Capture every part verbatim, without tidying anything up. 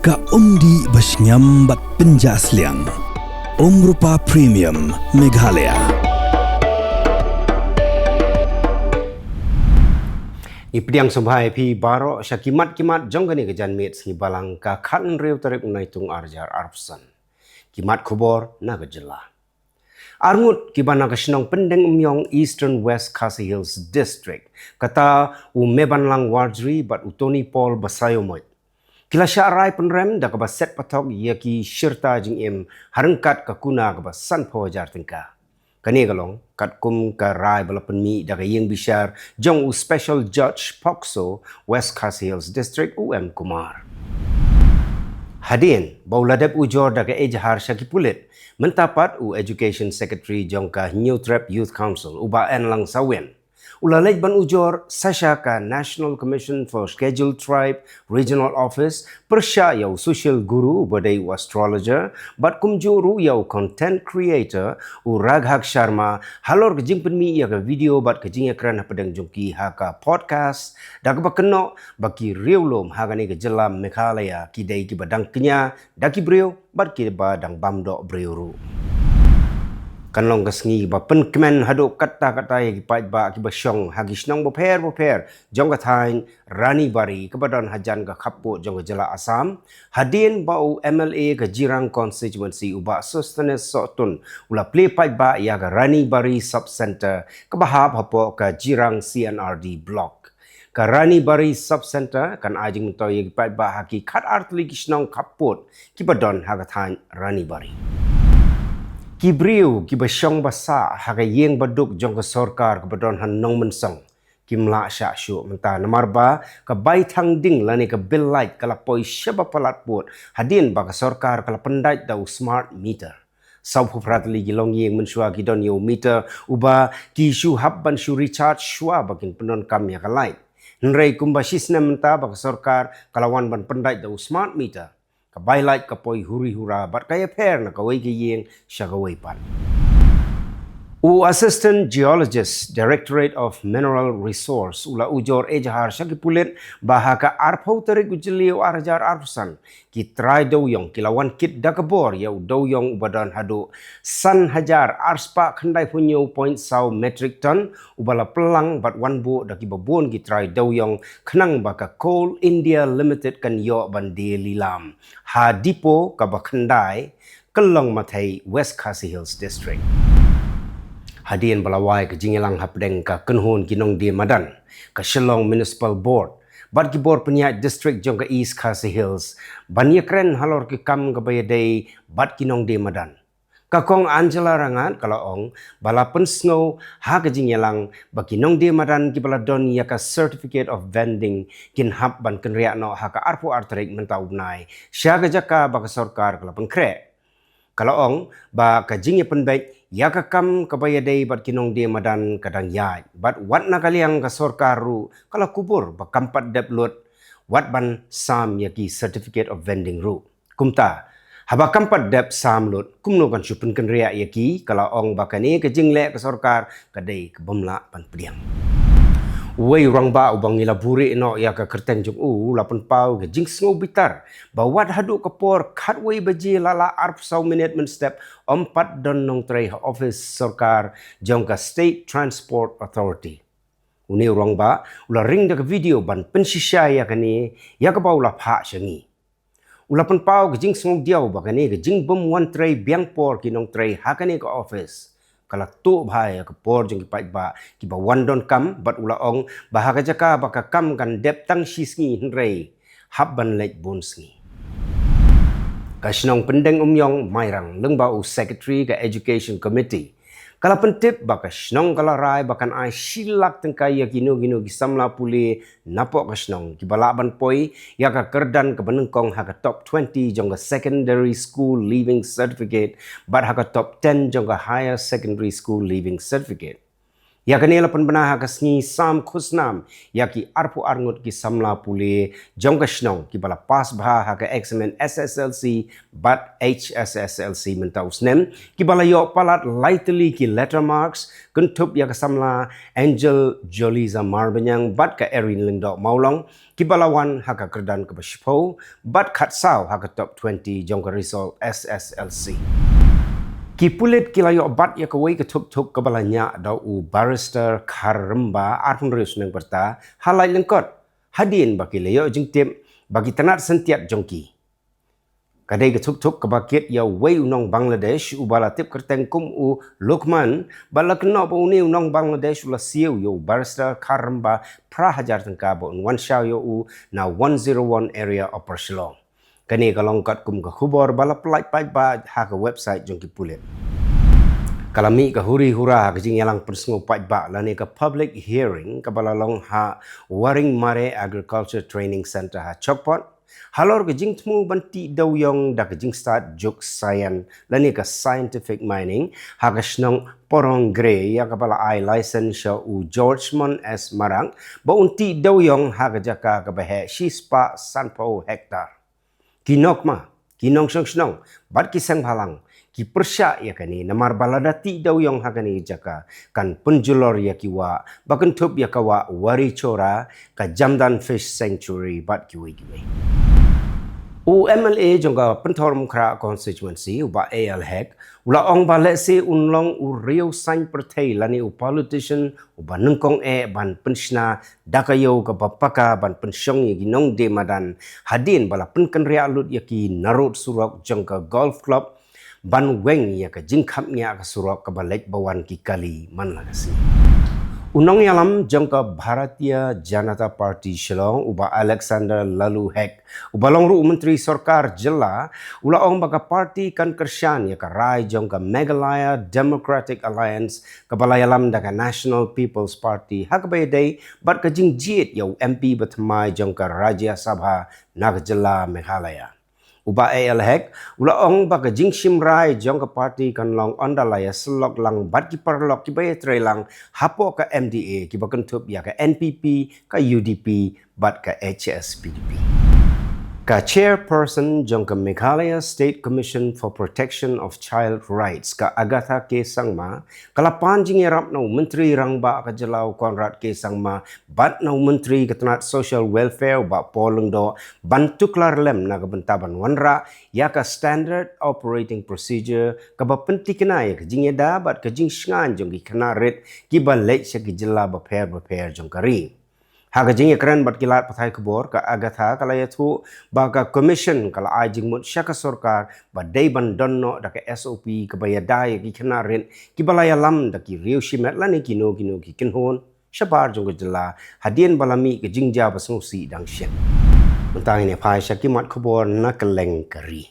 Ka umdih ba shngiam bad pynjah sliang. Umrupa Premium Meghalaya. Ngi pdiang sngewbha ïa phi baroh sha ki mat ki mat jong kane ka janmiet sngi Balang ka khathynriew tarik u Naitung arhajar arphew san. Ki mat khubor na ka jylla. Arngut kiba na ka shnong Pyndengumiong, Eastern West Khasi Hills District, kata u Mebanlang Warjri bad u Tony Paul Basaiawmoit, ki la shah rai pynrem da kaba set pathok ïa ki shirta jingim ha ryngkat ka kuna kaba sanphew hajar tyngka. Kane ka long katkum ka rai ba la pynmih da ka ïing bishar jong u Special Judge POCSO West Khasi Hills District, u M Kumar. Hadien ba u la dep ujor da ka ejahar sha ki pulit, mynta pat u Education Secretary jong ka Hynñiewtrep Youth Council, u Bah Enlang Sawin, u la leit ban ujor sha sha ka National Commission for Scheduled Tribe Regional Office, pyrshah ïa u social guru uba dei u astrologer, bad kumjuh ruh ïa u content creator, u Raghak Sharma, halor ka jingpynmih ïa ka video bad ka jingïakren hapdeng jong ki ha ka podcast, da kaba kynnoh ba ki riewlum ha kane ka jylla Meghalaya ki dei kiba dang kñia da ki briew bad kiba dang bam doh briew ruh. Kan long ka sngi ba pynkmen haduh katta katta ïa ki paidbah kiba shong ha ki shnong bapher bapher jong ka thaiñ Ranibari kaba don hajan ka khappud jong ka jylla Assam, hadien ba u M L A ka Jirang Constituency, u Bah Sosthenes Sohtun, u la plie paidbah ïa ka Ranibari Sub Centre kaba hap hapoh ka Jirang C N R D Block. Ka Ranibari Sub Centre kan ai jingmyntoi ïa ki paidbah ha ki khatar tylli ki shnong khappud kiba don ha ka thaiñ Ranibari. Ki briew kiba shong ba sah ha ka ïing ba duk jong ka sorkar kaba don ha Nongmynsong kim lah shah shuh mynta namar ba ka bai thang ding lane ka bill light ka la poi shaba palat pud hadien ba ka sorkar ka la pyndait da u smart meter. Sawphew phra tylli ki longïing mynshuwa ki don ïa u meter uba ki shu hap ban shu recharge shuwa ba kin pyndonkam ïa ka light. Hynrei kumba shi snem mynta ba ka sorkar ka la wan ban pyndait da u smart meter, ka bai light ka poi huri hura bad ka ïapher na kawei ka ïing sha kawei pat. U Assistant Geologist, Directorate of Mineral Resource, u la ujor ejahar sha ki pulit ba ha ka arphew tarik u Jylliew arhajar arphew san, ki trai dewïong ki la wan kit da ka bor ïa u dewïong uba don haduh san hajar arspah khyndaiphew hynñiew point saw metric ton, uba la pynlang bad wan buh da kiba bun ki trai dewïong khnang ba ka Coal India Limited kan ïoh ban die lilam ha depot kaba khyndai, Kyllong Mathei, West Khasi Hills District. Hadien ba la wai ka jingïalang hapdeng ka kynhun ki nongdie madan, ka Shillong Municipal Board bad ki bor pynïaid district jong ka East Khasi Hills ban ïakren halor ki kam kaba ïadei bad ki nongdie madan, ka Kong Angela Rangat ka la ong ba la pynsngew ha ka jingïalang ba ki nongdie madan kiba la don ïa ka Certificate of Vending kin hap ban kynriah noh ha ka arphew ar tarik mynta u bnai sha ka jaka ba ka sorkar ka la pynkhreh. Ka la ong ba ka jingïapynbeit ïa ka kam kaba ïadei bad ki nongdie madan ka dang ïaid bad wat na ka liang ka sorkar ruh ka la kubur ba kam pat dep lut wat ban sam ïa ki Certificate of Vending ruh. Kumta, haba kam pat dep sam lut, kumno kan shu pynkynriah ïa ki? Ka la ong ba kane ka jingleh ka sorkar ka dei ka bym lah ban pdiang. Uwei u rangbah uba ngi la buhrieh noh ïa ka kyrteng jong u u la pynpaw ka jingsngewbitar ba wat haduh ka por khatwei baje la lah arphew saw minit mynstep ym pat don nongtrei ha office sorkar jong ka State Transport Authority. Une u rangbah u la ring da ka video ban pynshisha ïa kane, ïa kaba u la phah sha ngi. U la pynpaw ka jingsngewdiaw ba kane ka jingbym wan trei biang por ki nongtrei ha kane ka office ka la tuh bha ïa ka por jong ki paidbah kiba wan donkam, bad u la ong ba ha ka jaka ba ka kam kan dep tang shi sngi hynrei hap ban leit bun sngi. Ka shnong Pyndengumiong Mairang, lyngba u Secretary ka Education Committee, ka la pyntip ba ka shnong ka la rai ba kan ai shi lak tyngka ïa kino kino ki samla pule napoh ka shnong kiba lah ban poi ïa ka kyrdan kaba nyngkong ha ka top twenty jong ka Secondary School Leaving Certificate bad ha ka top ten jong ka Higher Secondary School Leaving Certificate. Ïa kane la pynbna ha ka sngi Sam Khusnam ïa ki arphew ar ngut ki samla pule jong ka shnong kiba la pass bha ha ka eksamin S S L C bad H S S L C mynta u snem, kiba la ïoh palat lai tylli ki letter marks, kynthup ïa ka samla Angel Joliza Marbaniang bad ka Erin Lyngdoh Mawlong, kiba la wan ha ka kyrdan kaba shiphew bad khatsaw ha ka top twenty jong ka result S S L C. Ki pulit ki la ïoh bat ïa kawei ka thuk thuk kaba la ñiah da u Barrister Kharrymba, arphew hynriew snem bynta, ha Laitlyngkot, hadien ba ki la ïoh jingtip ba ki tnat syntiat jong ki. Ka dei ka thuk thuk kaba kit ïa uwei u nong Bangladesh uba la tip kyrteng kum u Lukman, bad la kynnoh ba une u nong Bangladesh u la siew ïa u Barrister Kharrymba phra hajar tyngka ba un wan shaw ïa u na one zero one area Upper Shillong. Kane ka long katkum ka khubor ba la pynlait paidbah ha ka website jong ki pulit. Ka la mih ka huri hura ha ka jingïalang pynsngew paidbah lane ka public hearing kaba la long ha Waringmare Agriculture Training Centre ha Chokpot, halor ka jingthmu ban tih dewïong da ka jingstad juk science lane ka scientific mining ha ka shnong Porong Gre, ïa kaba la ai license sha u George Mon S Marak ba un tih dewïong ha ka jaka kaba heh shispah sanphew hektar. Ki nongma, ki nongshong shnong bad ki seng bhalang ki pyrshah ïa kane namar ba lada tih dewïong ha kane ka jaka kan pynjulor ïa ki wah, ba kynthup ïa ka wah Warichora, ka Jamdan Fish Sanctuary bad kiwei kiwei. U M L A jong ka Pynthorumkhrah constituency, u Bah A L Hek, u la ong ba lehse un long u riew saiñ pyrthei lane u politician uba nyngkong eh ban pynshna da ka ïew kaba paka ban pynshong ïa ki nongdie madan hadien ba la pynkynriah lut ïa ki narud surok jong ka Golf Club ban weng ïa ka jingkhapngiah ka surok kaba leit ba wan ki kali man la ka sngi. U nongïalam jong ka Bharatiya Janata Party Shillong, u Bah Alexander Laloo Hek, uba long ruh u Myntri Sorkar Jylla, u la ong ba ka party kan kyrshan ïa ka rai jong ka Meghalaya Democratic Alliance kaba la ïalam da ka National People's Party ha kaba ïadei bad ka jingjied ïa u M P bathymmai jong ka Rajya Sabha na ka jylla Meghalaya. U Bah A L Hek u la ong ba ka jingshim rai jong ka party kan long ynda la ïasyllok lang bad ki paralok kiba ïatreilang hapoh ka M D A kiba kynthup ïa ka N P P, ka U D P bad ka H S P D P. Ka chairperson jong ka Meghalaya State Commission for Protection of Child Rights, ka Agatha K Sangma, ka la pan jingïarap na u Myntri Rangbah ka jylla u Conrad K Sangma bad na u Myntri ka tnat Social Welfare u Bah Paul Lyngdoh ban tuklar lem na ka bynta ban wanrah ïa ka Standard Operating Procedure kaba pynthikna ïa ka jingïada bad ka jingshngaiñ jong ki khynnah rit kiba leit sha ki jylla bapher bapher jong ka ri. Ha ka jingïakren bad ki lad pathai khubor, ka Agatha ka la ïathuh ba ka Commission ka la ai jingmut sha ka sorkar ba dei ban don noh da ka S O P kaba ïada ïa ki khynnah rit kiba la ïalam da ki riew shimet lane kino kino ki kynhun shabar jong ka jylla hadien ba la mih ka jingjia ba sngewsih dang shen. Mynta ngin ïa phai sha ki mat khubor na kylleng ka ri.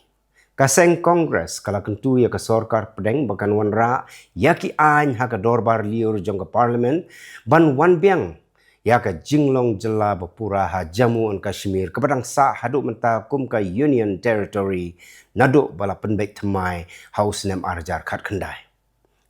Ka seng Congress ka la kyntu ïa ka sorkar pdeng ba kan wanrah ïa ki aiñ ha ka dorbar lyiur jong ka Parliament ban wan biang ïa ka jinglong jylla bapura ha Jammu and Kashmir kaba dang sah haduh mynta kum ka Union Territory naduh ba la pynbeit thymmai ha u snem ar hajar khatkhyndai.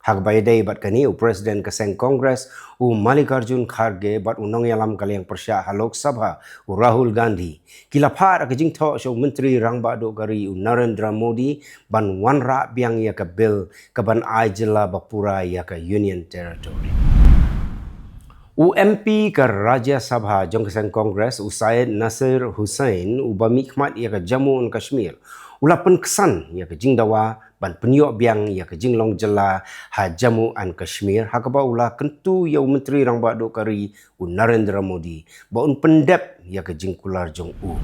Ha kaba ïadei bad kane, u President ka seng Congress u Mallikarjun Kharge bad u nongïalam ka liang pyrshah ha Lok Sabha u Rahul Gandhi ki la phah da ka jingthoh sha u Myntri Rangbah Duh ka ri u Narendra Modi ban wanrah biang ïa ka bill kaban ai jylla bapura ïa ka Union Territory. U M P ka Rajya Sabha jong ka seng Congress u Syed Nasir Hussain uba mihkhmat ïa ka Jammu and Kashmir u la pynksan ïa ka jingdawa ban pynïoh biang ïa ka jinglong jylla ha Jammu and Kashmir ha kaba u la kyntu ïa u Myntri Rangbah Duh ka ri u Narendra Modi ba un pyndep ïa ka jingkular jong u.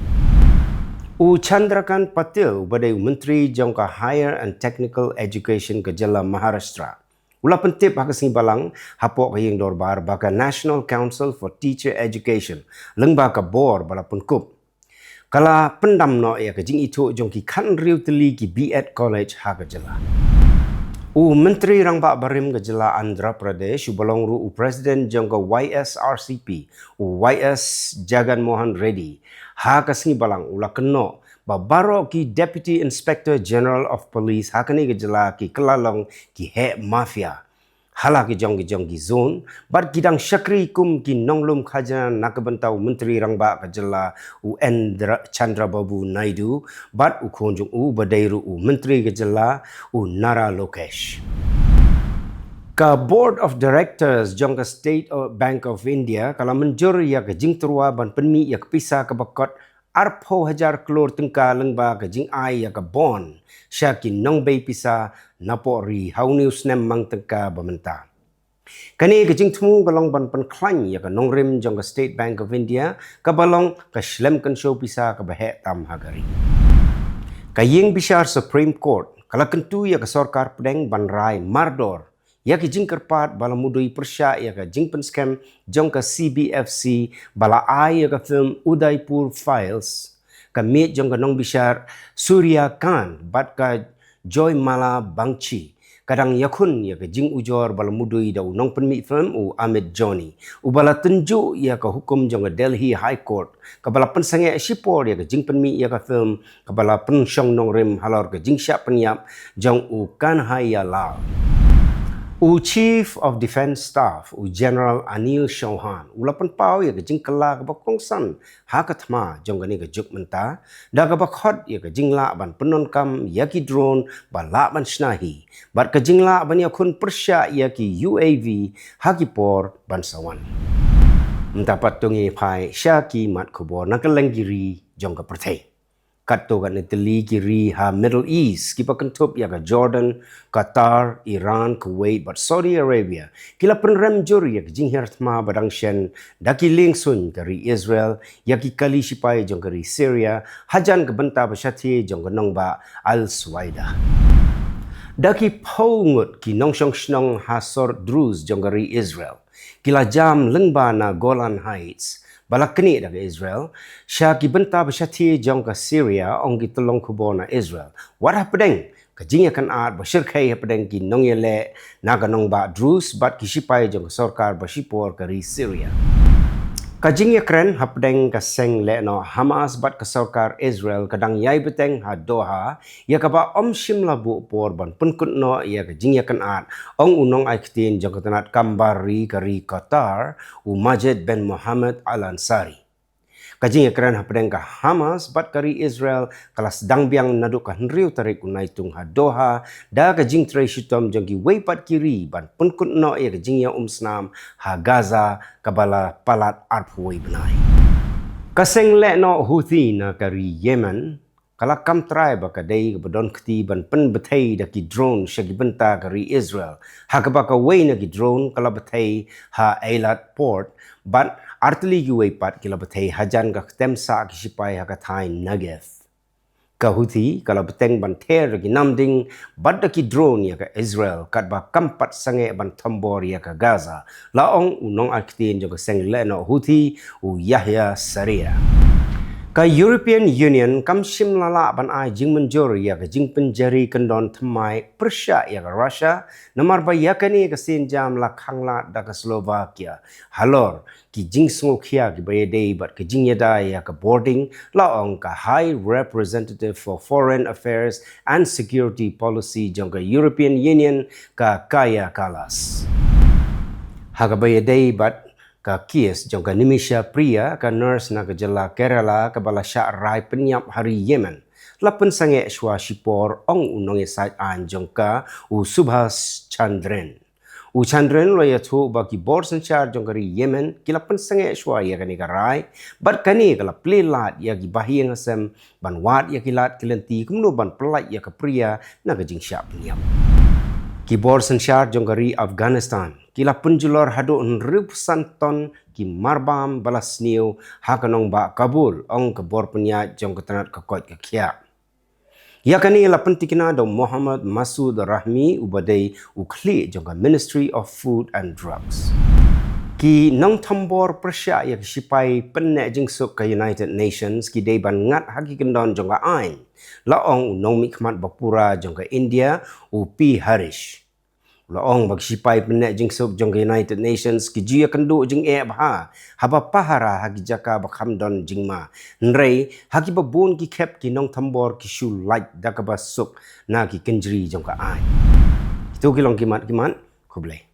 U Chandrakant Patil uba dei u Myntri jong ka Higher and Technical Education ka jylla Maharashtra u la pyntip ha ka sngi Balang hapoh ka ïing dorbar ba ka National Council for Teacher Education lyngba ka bor ba la pynkup ka la pyndam noh ïa ka jingithuh jong ki khathynriew tylli ki B.Ed College ha ka jylla. U Myntri Rangbah barim ka jylla Andhra Pradesh uba long ruh u President jong ka Y S R C P u Y S Jagan Mohan Reddy ha ka sngi Balang u la kynnoh ba baroh ki Deputy Inspector General of Police ha kane ka jylla ki kylla long ki heh mafia ha la ki jong ki jong ki zone, bad ki dang shakri kum ki nonglum khajna na ka bynta u Myntri Rangbah ka jylla u N Chandra Babu Naidu, bad u khun jong u ba dei ruh u Myntri ka jylla u Nara Lokesh. Ka Board of Directors jong ka State Bank of India ka la mynjur ïa ka jingtyrwa ban pynmih ïa ka pisa kaba kot arphew hajar klur tyngka lyngba ka jingai ïa ka bond sha ki nongbei pisa napoh ri ha une u snem mang tyngka ba mynta. Kane ka jingthmu ka long ban pynkhlaiñ ïa ka nongrim jong ka State Bank of India kaba long ka shlem kynshew pisa kaba heh tam ha ka ri. Ka ïing bishar Supreme Court ka la kyntu ïa ka sorkar pdeng ban rai mardor ïa ki jingkyrpad ba la mudui pyrshah ïa ka jingpynskhem jong ka C B F C ba la ai ïa ka film Udaipur Files. Ka miej jong ka nongbishar Surya Kant bad ka Joymala Bangchi ka dang ïakhun ïa ka jingujor ba la mudui da u nongpynmih film u Amit Joni, uba la tynjuh ïa ka hukum jong ka Delhi High Court kaba la pynsangeh shipor ïa ka jingpynmih ïa ka film kaba la pynshong nongrim halor ka jingshah pynïap jong u Kanhaiya Lal. U Chief of Defence Staff u General Anil Chauhan u la pynpaw ïa ka jingkylla kaba kongsan ha ka thma jong kane ka juk mynta da kaba khot ïa ka jinglah ban pyndonkam ïa ki drone ba lah ban shna hi bad ka jinglah ban ïakhun pyrshah ïa ki U A V ha ki por ban sa wan. Mynta pat to ngin phai sha ki mat khubor na ka lyngkiri jong ka pyrthei. Katto katne tylli ki ri ha Middle East kiba kynthup ïa ka Jordan, Qatar, Iran, Kuwait bad Saudi Arabia ki la pynrem jur ïa ka jinghiar thma ba dang shen da ki liengsuiñ ka ri Israel ïa ki kali shipai jong ka ri Syria hajan ka bynta ba shathie jong ka nongbah Al Suwaida. Da ki phew ngut ki nongshong shnong ha sor Druze jong ka ri Israel ki la jam lyngba na Golan Heights ba la knieh da ka Israel sha ki bynta ba shathie jong ka Syria, ong ki tyllong khubor na Israel. Wat hapdeng ka jingïakynad ba shyrkhei hapdeng ki nongïaleh na ka nongbah Druze bad ki shipai jong ka sorkar ba shipor ka ri Syria. Ka jingïakren hapdeng ka seng lehnoh Hamas bad ka sorkar Israel ka dang ïai bteng ha Doha, ïa kaba ym shym la buh por ban pynkut noh ïa ka jingïakynad, ong u nongai ktien jong ka tnat kam bar ri ka ri Qatar, u Majed bin Mohammed Al Ansari. Ka jingïakren hapdeng ka Hamas bad ka ri Israel ka la sdang biang naduh ka hynriew tarik u Naitung ha Doha da ka jingtrei shitom jong kiwei pat ki ri ban pynkut noh ïa ka jingïaumsnam ha Gaza kaba la palat arphew wei bnai. Ka seng lehnoh Houthi na ka ri Yemen ka la kam trai ba ka dei kaba don kti ban pynbthei da ki drone sha ki bynta ka ri Israel, ha kaba kawei na ki drone ka la bthei ha Eilat Port bad artylli kiwei pat ki la bthei hajan ka ktem sah ki shipai ha ka thaiñ Negev. Ka Houthi ka la bteng ban ther da ki namding bad da ki drone ïa ka Israel katba kam pat sangeh ban thombor ïa ka Gaza, la ong u nongai ktien jong ka seng lehnoh Houthi u Yahya Saree. Ka European Union kam shym la lah ban ai jingmynjur ïa ka jingpynjari kyndon thymmai pyrshah ïa ka Russia, namar ba ïa kane ka sienjam la khanglad da ka Slovakia halor ki jingsngewkhia kiba ïadei bad ka jingïada ïa ka bording, la ong ka High Representative for Foreign Affairs and Security Policy jong ka European Union, ka Kaja Kallas. Ha kaba ïadei bad ka kes jong ka Nimisha Priya, ka nurse na ka jylla Kerala kaba la shah rai pynïap ha ri Yemen, la pynsangeh shuwa shipor, ong u nongïasaid aiñ jong ka u Subhas Chandran. U Chandran u la ïathuh ba ki bor synshar jong ka ri Yemen ki la pynsangeh shuwa ïa kane ka rai bad kane ka la plie lad ïa ki bahaïing hasem ban wad ïa ki lad ki lynti kumno ban pyllait ïa ka Priya na ka jingshah pynïap. Ki bor synshar jong ka ri Afghanistan ki la pynjulor haduh hynriewphew san ton ki marbam ba la sniew ha ka nongbah Kabul, ong ka bor pynïaid jong ka tnat ka koit ka khiah. Ïa kane la pyntikna da u Mohammad Masud Rahmi uba dei u khlieh jong ka Ministry of Food and Drugs. Ki nongthombor pyrshah ïa ki shipai pynneh jingsuk ka United Nations ki dei ban ngat ha ki kyndon jong ka aiñ, la ong u nongmihkhmat bapura jong ka India u P Harish. La ong ba ki shipai pynneh jingsuk jong ka United Nations ki ju ïakynduh jingeh bha haba pahara ha ki jaka ba kham don jingma, hynrei ha kiba bun ki khep ki nongthombor ki shu lait da kaba suk na ki kynjri jong ka aiñ. Kito ki long ki mat ki mat. Khublei.